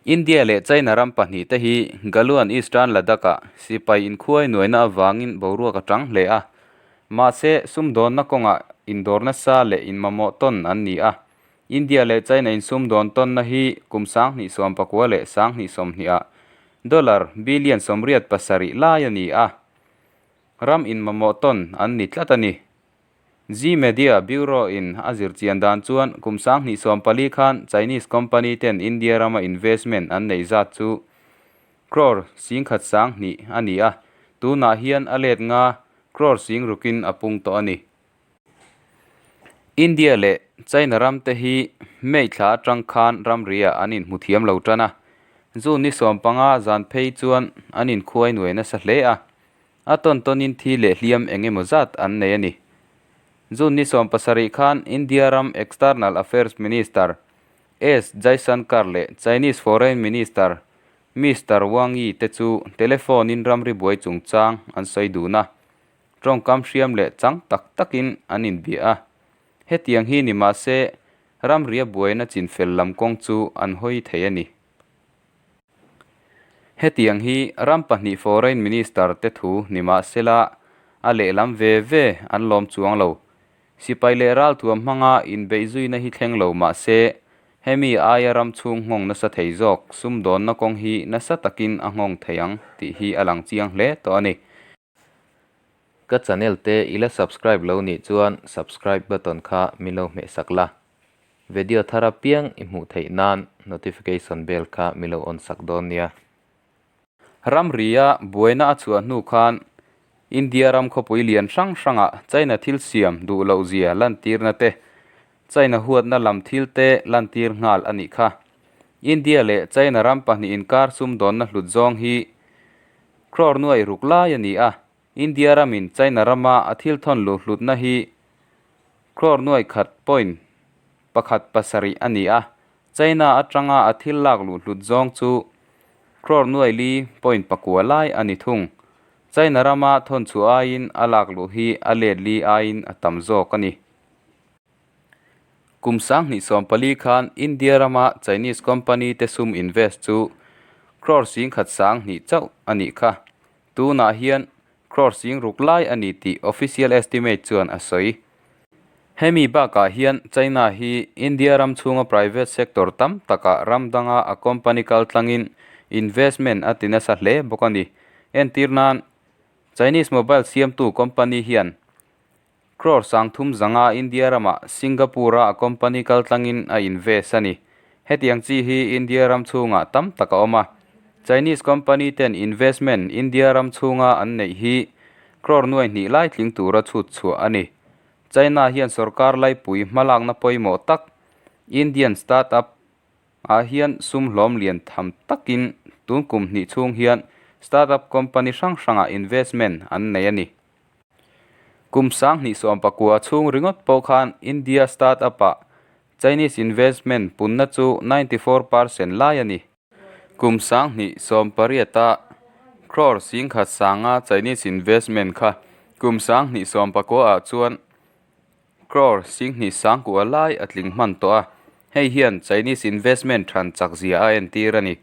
India leh China ram pahnihte hi Galwan Eastern Ladakh-ah sipai inkhuai nuaina avangin boruak a tang hle a. Mahse, sumdawnna kawngah indawr nasa leh inmamawh tawn an ni a. India leh China insumdawn tawnna hi kum 2019 leh 2020-ah dollar billion 87 lai a ni a. Ram inmamawh tawn an ni tlat a ni. Zee Media Bureau in a zirchian dan chuan kum 2014 khan Chinese company ten India rama investment an neih zat chu crore 10,002 a ni a, tunah hian a let nga crore 6,000 in a pung tawh a ni. India leh China ram te hi May thla atang khan ramriah an inhmu thiam lo tan a, June ni 15 zan phei chuan an inkhuai nuai nasa hle a. A tawn tawnin thi leh hliam eng emaw zat an nei a ni. June ni 17 khan India ram External Affairs Minister S Jaishankar leh Chinese Foreign Minister Mister Wang Yi te chu telephone-in ramri buai chungchang an sawi dun a, tawngkam hriam leh chang tak takin an inbia a. Hetiang hi ni mahse ramria buaina chinfel lam kawng chu an hawi thei a ni. Hetiang hi ram pahnih Foreign Minister te thu ni mahsela a lehlam ve ve an lawm chuang lo. Sipai leh ralthuam hmanga inbeihzuina hi thleng lo mahse hemi aia ram chhung nghawng nasa thei zawk sumdawnna kawng hi nasa takin a nghawng thei ang tih hi a lang chiang hle tawh a ni. Ka channel te i la subscribe lo nih chuan subscribe button kha min lo hmehsak la. Video thar apiang i hmuh theih nan notification bell kha min lo on sak dawn nia. Ramria buaina a chhuah hnu khan India ram khawpui lian hrang hrangah China thil siam duh loh zia lantirna te, China huatna lam thil te lantir nghal a nih kha. India leh China ram pahnih inkar sumdawnna hlut zawng hi Crore nuai ruk lai a ni a, India ramin China rama a thil thawn luh hlutna hi crore nuai khat point pakhat pasarih a ni a, China atanga a thil lak luh hlut zawng chu crore nuai li point pakua lai a ni thung. China rama thawn chhuah aiin a lak luh hi a let li aiin a tam zawk a ni. Kum 2014 khan India rama Chinese company te sum invest chu crore 10,002 chauh a nih kha. Tunah hian crore 6,000 lai a ni tih official estimate chuan a sawi. Hemi bakah hian China hi India ram chhunga private sector tam takah ram danga a company kal tlangin investment a ti nasa hle bawk a ni. Entir nan, Chinese mobile siamtu company hian Crore 300 India ramah Singapore-a a company kal tlangin a invest a ni. Hetiang chi hi India ram chhungah tam tak a awm a. Chinese company ten investment India ram chhunga an neih hi crore nuai hnih lai tling tura chhut chhuah a ni. China hian sorkar laipui hmalakna pawimawh tak Indian startup ah hian sum hlawm lian tham takin tun kum hnih chhung hian startup company hrang hrangah investment an nei a ni. Kum 2019 chhung ringawt pawh khan India startup-ah Chinese investment punna chu 94% lai a ni. Kum 2018-a crore 10,000 Chinese investment kha kum 2019-ah chuan crore 2,900 lai a tling hman tawh a, hei hian Chinese investment than chak zia a entir a ni.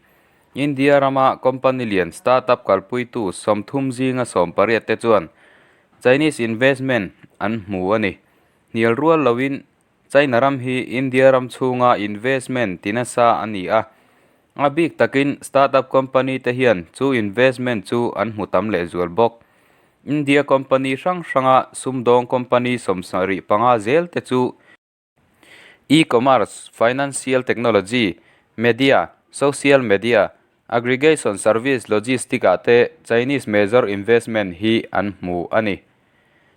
India rama company lian startup kalpuitu 30 zinga 18 te chuan Chinese investment an hmu a ni. Hnial rual loin China ram hi India ram chhunga investment ti nasa a ni a. A bik takin startup company te hian chu investment chu an hmu tam leh zual bawk. India company hrang hranga sumdawng company 75 zel te chu E-commerce, financial technology, media, social media, aggregation service logistic ah te Chinese major investment hi an hmu a ni.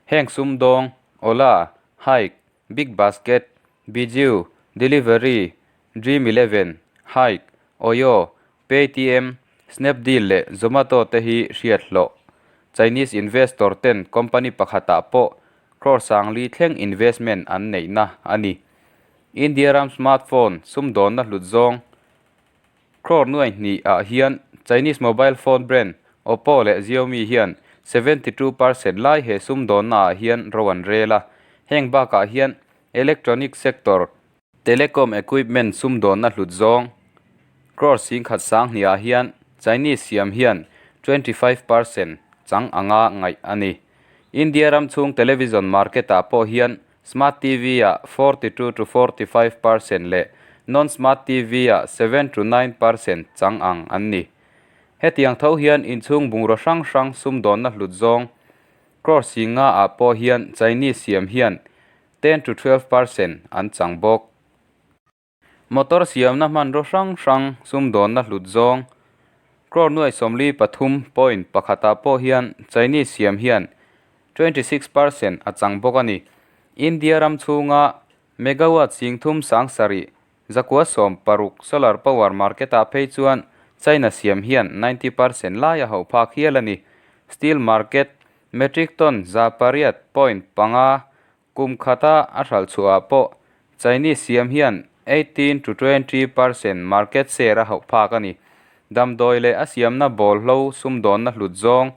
Heng sumdawng, Ola, Hike, Big Basket, Bijou, Delivery, Dream Eleven, Hike, Oyo, Paytm, Snapdeal leh Zomato te hi hriat hlawh. Chinese investor ten company pakhatah pawh crore 4,000 thleng investment an neihna a ni. India ram smartphone sumdawnna hlut zawng crore nuai hnih ah hian Chinese mobile phone brand Oppo leh Xiaomi hian 72% lai he sumdawnna ah hian ro an rel a. Heng bakah hian electronic sector, telecom equipment sumdawnna hlut zawng Crore 10,000 sanghnih ah hian Chinese siam hian 25% chang anga ngaih a ni. India ram chhung television market ah pawh hian Smart TV ah 42 to 45% leh non-smart TV ah 7 to 9% chang ang an ni. Hetiang tho hian inchhung bungraw hrang hrang sumdawnna hlut zawng crore 10,000 ah pawh hian Chinese siam hian 10 to 12% an chang bawk. Motor siamna hmanraw hrang hrang sumdawnna hlut zawng crore 43.1 ah pawh hian Chinese siam hian 26% a chang bawk a ni. India ram chhunga megawatt 37,600 solar power market ah phei chuan China siam hian 90% lai a hauh phak hial a ni. Steel market metric ton 800.5 Kum khata a hralh chhuah ah pawh Chinese siam hian 18 to 20% market share a hauh phak a ni. Damdawi leh a siamna bawlhlo sumdawnna hlut zawng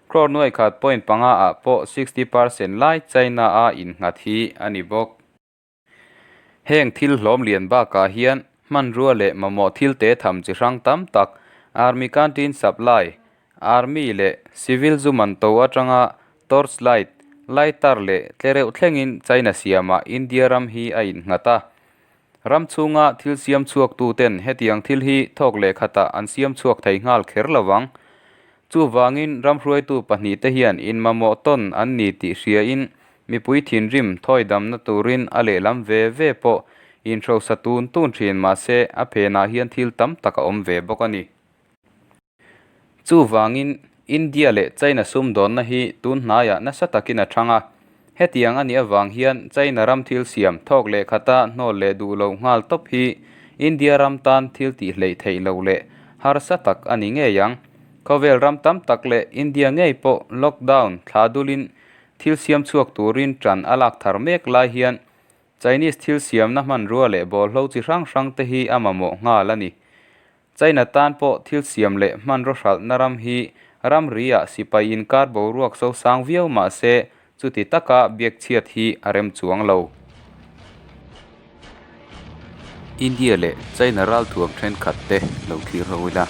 crore 1.5 ah pawh 60% lai China a innghat hi a ni bawk. Heng thil hlawm lian bakah hian hmanrua leh mamawh thil te tham chi hrang tam tak Army Canteen Supply, Army leh Civil zu man to atanga Torch light, lighter leh tlereuh thlengin China siamah India ram hi a innghat a. Ram chhunga thil siam chhuaktuten hetiang thil hi thawk leh khatah an siam chhuak thei nghal kher lo vang. Chuvangin ram hruaitu pahnihte hian inmamawh tawn an ni tih hriain mipui thinrim thawi damna turin a lehlam ve ve pawh inhrosa tun tun thin mahse a phenah hian thil tam tak a awm ve bawk a ni. Chuvangin India leh China sumdawnna hi tun hnaiah nasa takin a thang a. Hetiang a nih avang hian China ram thil siam thawk leh khata hnawl leh duh lo nghal tawp hi India ram tan thil tih hleih theih loh leh harsa tak a ni ngei ang. Khawvel ram tam tak leh India ngei pawh lockdown thla dulin thil siam chhuak turin ṭan a lak thar mek lai hian Chinese thil siamna hmanrua leh bawlhlo chi hrang hrang te hi a mamawh nghal a ni. China tan pawh thil siam leh hmanraw hralhna ram hi ramri-ah sipai inkar boruak so sang viau mah se chuti taka biak chhiat hi a rem chuang lo. India leh China ralthuam thenkhat te lo thlir ho ila.